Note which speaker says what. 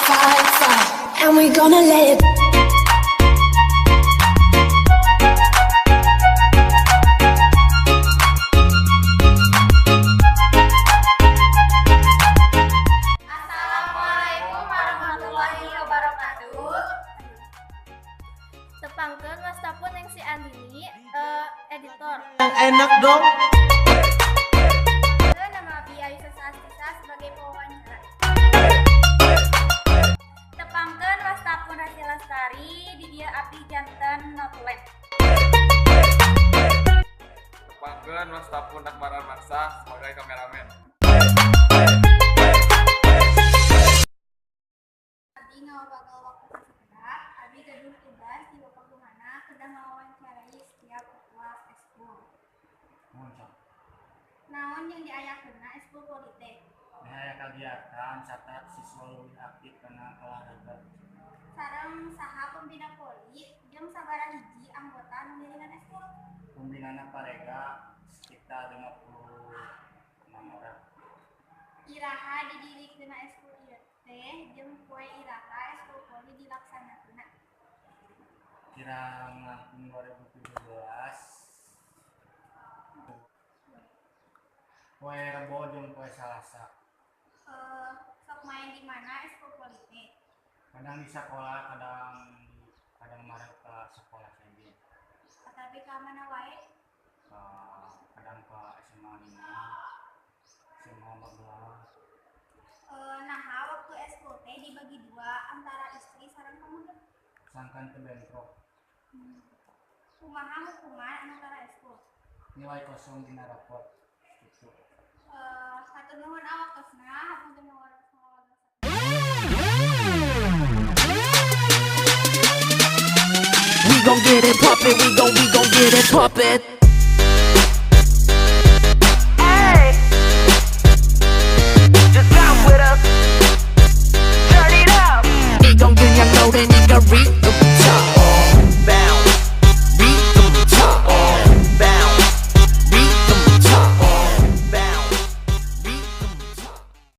Speaker 1: fire, fire, and we gonna let it.
Speaker 2: Assalamualaikum warahmatullahi wabarakatuh.
Speaker 3: Tepangkeun, wasta pun Nengsi Andini, editor.
Speaker 4: Yang enak dong.
Speaker 2: Nama Abi Ayu Sasa Astisa sebagai pewawancara. Tepangkeun, wasta pun Rasi Lestari, di dieu abdi janten notulen.
Speaker 5: Tepangkeun, wasta pun Akbar Armansyah sebagai kameramen.
Speaker 2: Abdi ngawabagal waktu sakedap, abdi gaduh tugas di Bapak Gumana kedah ngawawancarai setiap ketua eskul. Naon yang diayakeunna eskul voli teh?
Speaker 6: Aya kegiatan catat siswa leuwih aktif kana olahraga.
Speaker 2: Sareng saha pembina voli jeung sabaraha hiji anggota nu ngiringan eskul?
Speaker 6: Pembinana parega sekitar 56 orang.
Speaker 2: Iraha didirikeunna eskul ieu teh jeung poe iraha eskul voli dilaksanakeunna?
Speaker 6: Kirang langkung 2017, poe Rebo jeung poe Salasa.
Speaker 2: Sok main di mana eskul voli teh?
Speaker 6: Kadang di sekolah, kadang marah ke sekolah saja.
Speaker 2: Tapi ka mana wae?
Speaker 6: Kadang ke SMA 5, SMA 14.
Speaker 2: Naha waktu eskul teh dibagi dua antara istri sareng pameget?
Speaker 6: Sangkan teu bentrok.
Speaker 2: Kumaha hukuman anu tara eskul?
Speaker 6: Nilai kosong dina raport gitu.
Speaker 2: Hatur nuhun waktosna, hapunten ngawados.
Speaker 4: We gon' get it poppin', we gon' get it poppin'.